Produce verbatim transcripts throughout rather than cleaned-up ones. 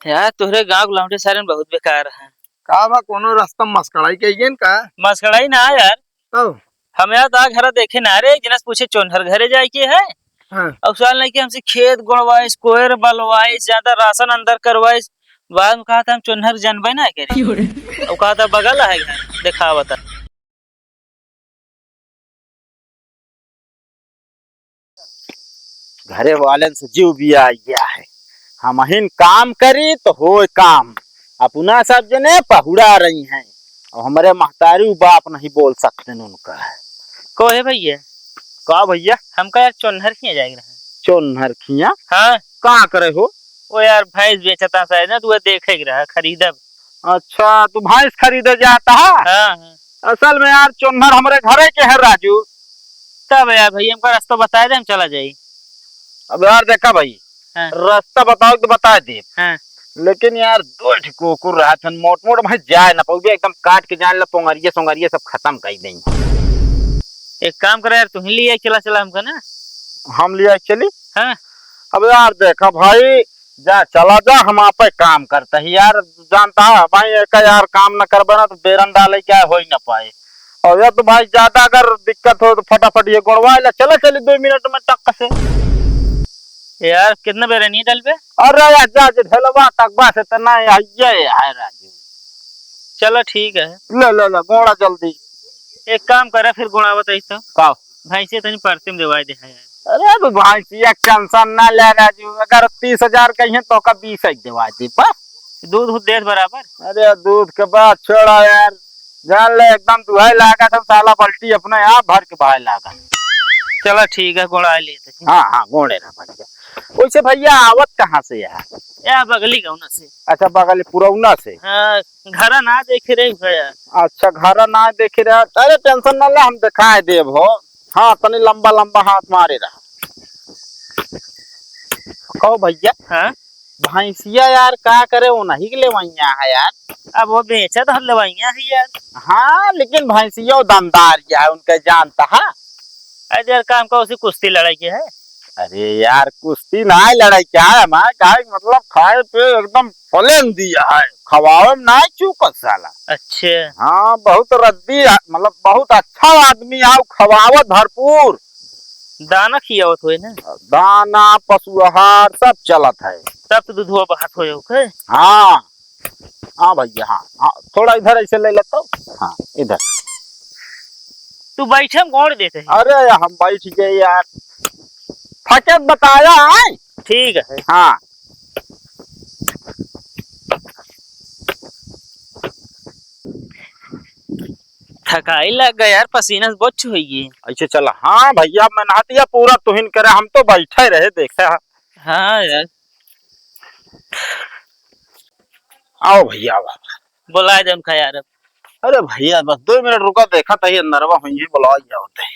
यार, तोहरे गाँव के लौंडे सारे बहुत बेकार हैं। का बा, कोनो रास्ता मस्कड़ाई कइगेन का? मस्कड़ाई ना यार। तब? हम यार ता घर देखे ना रे, एक जनस पूछे चोन्हर घरे जाए के है। हाँ। और साल नहीं कि हमसे खेत गोड़वाइस, कोयर बलवाइस, ज्यादा राशन अंदर करवाइस। बाद में कहा था हम चोन्हर जनबे ना करी। क्यों रे? और कहा था बगल है घर, दिखावा था। घरे वालन से जीव बिया गया है। हमहिन काम करी तो होए काम, अपना सब जने पहुड़ा रही हैं। और हमरे महतारी बाप नहीं बोल सकते न उनका। को है भैया? का भैया? हमका यार चोन्हर खिया जाए रहा। चोन्हर खिया? हाँ। का करे हो? ओ यार, भैंस बेचता शायद ना, तू देखे के रहा, खरीदब। अच्छा, तू भैंस खरीदे जाता है? हाँ, हाँ। असल में यार, चोन्हर हमरे घरे के है राजू। तब यार भैया, हमका रास्ता बताए दे, हम चला जाई। अब यार देखा भाई, हाँ। रास्ता बताओ तो बता दे। हाँ। लेकिन यार, दो ठे कुकुर रहत हन, मोट मोट भाई, जाए ना पाउबे, एकदम काट के जान ला, पोंगरिया सोंगरिया सब खत्म कर देंगे। एक काम करे यार, तू ही ले आई, चला चला हमका ना। हम ले आई चली? हाँ। अब यार देखा भाई, जा चला जा, हम आपे काम करते ही यार, जानता है भाई, एक यार काम न करबे ना तो बेरन डाले क्या हो ही ना पाए। और यार तो भाई ज्यादा अगर दिक्कत हो तो फटाफट ये गोड़वा ला, चला चली दो मिनट में टक से। यार कितना बेरन नहीं डालबे? अरे यार जा जे ढेलवा तकबा से तना ये है राजू। चला ठीक है। ले ले ले गोड़ा जल्दी। एक काम करे फिर गोड़ा बताई तो। का? भैंसे तनी परती में देवाई दे है यार। अरे तू भैंसिया के टेंशन ना ले राजू, अगर तीस हजार कहिए तो का बीस ही देवा दे बस। दूध उध देत बराबर। अरे दूध के बात छोड़ा यार, जान ले एकदम दुहाई लागत हम साला बल्टी अपने आप भर के बहाए लागत। चला ठीक है, गोड़ा लेते हैं। हाँ हाँ गोड़े ना भैया। वैसे भैया आवत कहाँ से यार? या बगली गौना से। अच्छा बगली पुरौना से। हाँ। घरा ना देखे रहे भैया। अच्छा, घरा ना देखे रहे। अरे टेंशन ना ले, हम दिखाए देब हो। हाँ, तनी लंबा लंबा हाथ मारे रहा। कहो भैया। हाँ? भैंसिया यार का करे, वो नहीं के लेवैया है यार। अब वो बेचत हर लेवैया है यार। हाँ, लेकिन भैंसिया वो दमदार है, उनका जानता है। अरे यार काम का उसी कुश्ती लड़ाई के है। अरे यार, कुश्ती ना है, लड़ाई क्या है हमारे, काहे कि मतलब खाए पे एकदम प्लेन दिया है, खवावे में ना चूकत साला। अच्छे। हाँ, बहुत रद्दी है, मतलब बहुत अच्छा आदमी है, खवावत भरपूर। दाना खियावत होए ना? दाना, पशु आहार सब चलत है। तब तो दूधवा बहात होए ओके। हाँ। हाँ भैया, हाँ, हाँ, थोड़ा इधर ऐसे ले लेता हूँ। हाँ, इधर। तू बैठे, हम गोड़ देते हैं। अरे, हम बैठ गए यार। थके बताया है? ठीक है। हाँ। थकाई लग गया यार, पसीना से बच होइए। ऐसे चला। हाँ भैया, मेहनतिया पूरा तुहिन करे, हम तो बैठे रहे, देखे। हाँ यार। आओ भैया, आओ। बोला दे उनका यार अब। अरे भैया, बस दो मिनट रुका, देखा था ये नरवा हुई है, बुलावा जाओ ते।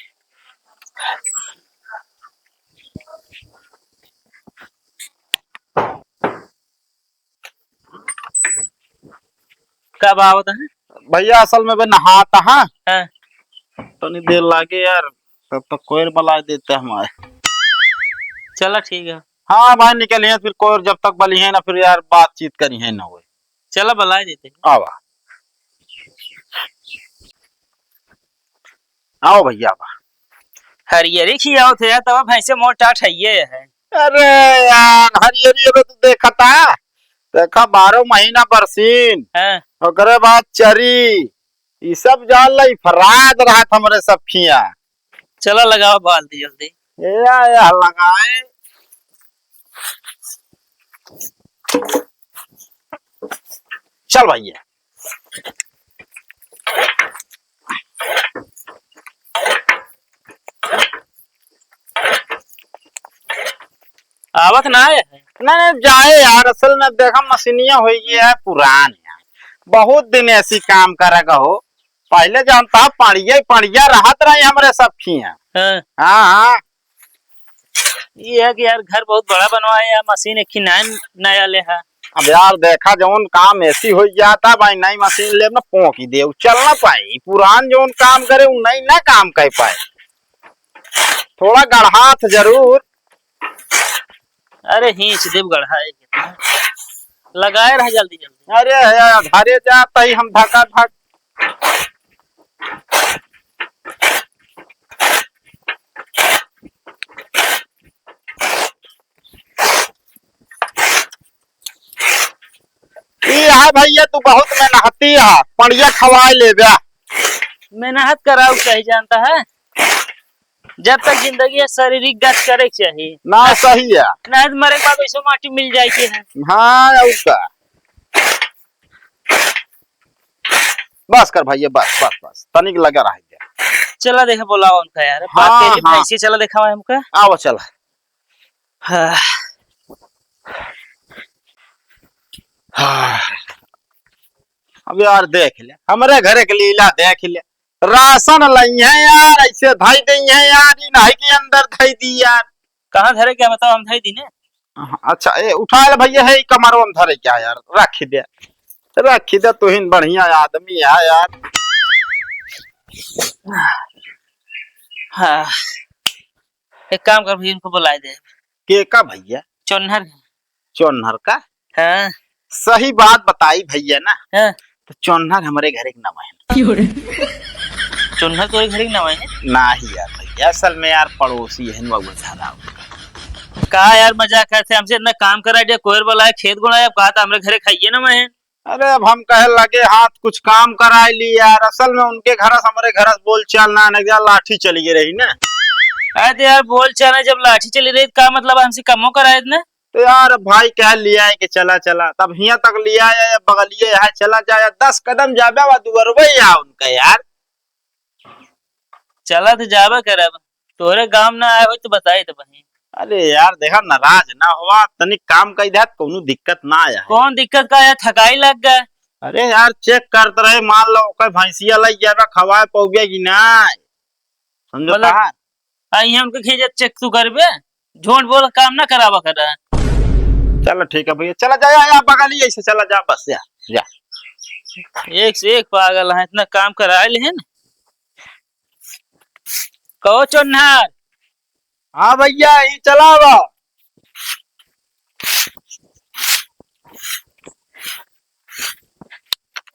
कब आवत है? भैया, असल में बे नहाता है। हाँ। तनी देर लागे यार, तब तक कोयर बुला देते हमारे। चला ठीक है। हाँ भाई, निकलिए फिर, कोयर जब तक बली है ना, फिर यार बातचीत करी है ना वो। चला बुला देते हैं। आवा। आओ भैया, आवा। हरियरी खियाओ थे यार, तब भैंसे मोर टाट है ये है। अरे यार, हरियरी अबे तू देखता, देखा बारह महीना बरसीन, हाँ। ओकरे बाद चरी, ई सब जान ला, ई फराद रहत हमरे सब खिया। चला लगाओ बाल्टी जल्दी। ए, या, या, लगाए। चल भैया। आवत ना है? नहीं, नहीं, जाए यार, असल में देखा मशीनिया हो गई है पुरान यार, बहुत दिन ऐसी काम करेगा हो। पहले जानता पड़िया पड़िया रहत रही हमरे सब खिया। हाँ। हाँ, हाँ। ये है कि यार घर बहुत बड़ा बनवाए यार, मशीन एक ही नया, नया ले है। अब यार देखा जौन काम ऐसी हो जाता भाई, नई मशीन ले ना पोंकी दे, उ चल ना पाए, पुरान जौन काम करे उ नई ना काम कर पाए। थोड़ा गढ़ात जरूर। अरे हींच देव गढ़ा है। लगाए रह जल्दी जल्दी। अरे यार, घरे जात ही हम धका धक। ई है भैया, तू बहुत मेहनती है, पड़िया खवाए ले बे। मेहनत कराउ चाही, जानता है, जब तक जिंदगी है, शारीरिक गत करे के चाही। ना, सही है। ना तो मरे के बाद वैसे माटी मिल जाए के है। हाँ, और का। बस कर भैया, बस, बस, बस, तनिक लगा रह गया। चला देखा, बोलावा उनका यार, बात हाँ, करी, हाँ। भैंसी चला देखा हमका। आवा, चला। हाँ। हाँ। अब यार देख ले, हमरे घरे के लीला देख ले। राशन लइहे यार, ऐसे धई दइहे यार, ई नहीं कि अंदर धई दी यार। कहाँ धरे क्या बताओ, हम धई दी ने। अच्छा, ए, उठा ले भैया, है ई कमरवा में धरे क्या यार, रख दे, रख दे, तू ही बढ़िया आदमी है यार। हाँ, एक काम कर भैया, उनको बुलाए दे। के का भैया? चोन्हर। चोन्हर का? हाँ। सही बात बताई भैया ना, हाँ। तो चोन्हर हमरे घरे के नाम है। चोन्हर तोरे घरे के नाम है? नाही यार भैया, असल में यार पड़ोसी है, नुआ ज्यादा। का यार मजाक करते हमसे, इतना काम करा दिया, कोयर बोला है, खेत गोड़ा है, अब कहा था हमरे घरे खाइए ना मैं। अरे, अब हम कहे लगे, हाथ कुछ काम कराए ली यार। असल में उनके घर से, हमरे घर से बोल चाल ना, ना, लाठी चली गई रही ना। अरे तो यार, बोल चाल है, जब लाठी चली रही, तो का मतलब, हमसे कमो कराए ना? तो यार, भाई कह लिया है कि चला, चला, तब हियां तक लिया है, या बगलिए है, चला जा, या दस कदम जाबे, वा दुअरवे आ उनका यार। चला तो जाबे करब, तोहरे गांव ना आए हो तो बताई तो बहिन। अरे यार, देखा, नाराज ना हुआ, तनिक काम कई देत, कोनो दिक्कत ना आया है। कौन दिक्कत का है, थकाई लग गए। अरे यार, चेक करत रहे, मान लो, ओकर भैंसिया लग जाबे, खवाए पउबे कि ना, समझो मतलब, कहा? आ, यहाँ उनके खेत चेक तू करबे, झूठ बोल काम ना करावा कर। चलो ठीक है भैया, चला जा, या, या बगल ही ऐसे चला जा, बस जा, जा। एक से एक पागल है, इतना काम कराए लेहन। कहो चोन्हार। हाँ भैया, ई चलावा।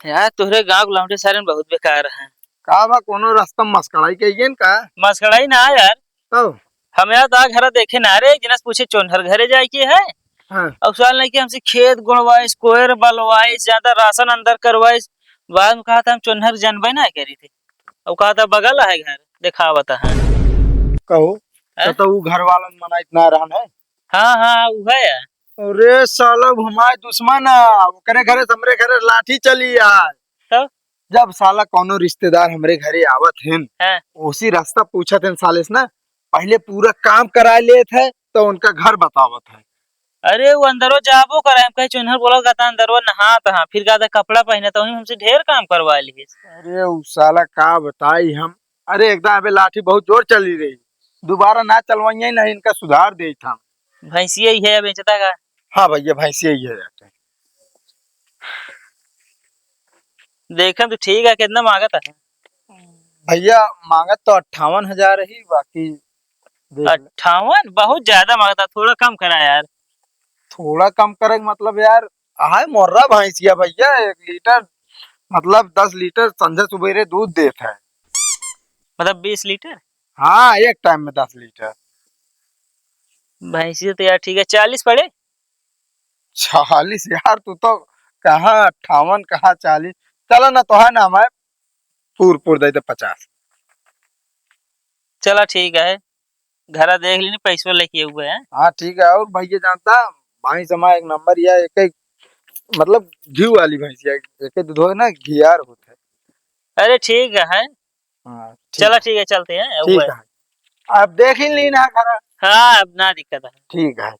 यार, तोहरे गांव के लौंडे सारे बहुत बेकार हैं। का बा, कोनो रास्ता मस्कड़ाई कइगेन का? मस्कड़ाई ना यार। तब? हम यार ता घरा देखे ना रे, जिनस पूछे चोन्हर घरे जाए के है। हाँ। और सवाल नहीं कि हमसे खेत गोड़वाइस, कोयर बलवाइस, ज्यादा राशन अंदर करवाइस। बाद में कहा था हम चोन्हर जनबे ना करी थे। और कहा था बगल है घर, देखावत है। कहो, हैं? तो, तो उ घर वालन मना इतना रहन है? हाँ, हाँ, उ है। अरे साला, उ हमारे दुश्मन है, ओकरे घरे से हमरे घरे लाठी चली है। तो? जब साला कौनो रिश्तेदार हमरे घरे आवत हैं, हैं। उसी रास्ता पूछत हैं साले से ना, पहले पूरा काम करा लेत है, तो उनका घर बतावत है। अरे, वो अंदरो जाबो करे, हम कहे चुनहर बोला कहता अंदरो नहात हाँ, फिर कहता कपड़ा पहने, तो वहीं हमसे ढेर काम करवा लिए। अरे, उ साला का बताई हम, अरे एकदम अबे लाठी बहुत जोर चली रही, दोबारा ना चलवाइए ना, इनका सुधार दे था। भैंसिया ही है बेचता का? हाँ भैया, भैंसिया ही है जाके। देखे तो ठीक है, कितना मांगत है? भैया मांगत तो अट्ठावन हजार ही, बाकी देख ले। अट्ठावन? बहुत ज्यादा मांगता, थोड़ा कम करा यार। थोड़ा कम करे के मतलब यार, हाय मोर्रा भैंसिया भैया, एक लीटर मतलब दस लीटर संझा सुबेरे दूध देत है। मतलब बीस लीटर? हाँ, एक टाइम में दस लीटर। भैंसिया तो यार ठीक है, चालीस पड़े। चालीस यार, तू तो कहाँ अट्ठावन, कहाँ चालीस। चला ना, तो है ना हमारे पूर पूर दे दे पचास। चला ठीक है, घरा देख ली, पैसवा लेके हुए हैं। हाँ ठीक है, और भैया जानता, भैंस हमारा एक नंबर या एक, एक मतलब घी वाली भैंस या एक, एक दूध हो ना, घियार होता है। अरे ठीक है। हाँ, ठीक चला है। ठीक है, चलते हैं, ठीक हुए। है। अब देख ही ली ना घरा। हाँ, अब ना दिक्कत है। ठीक है।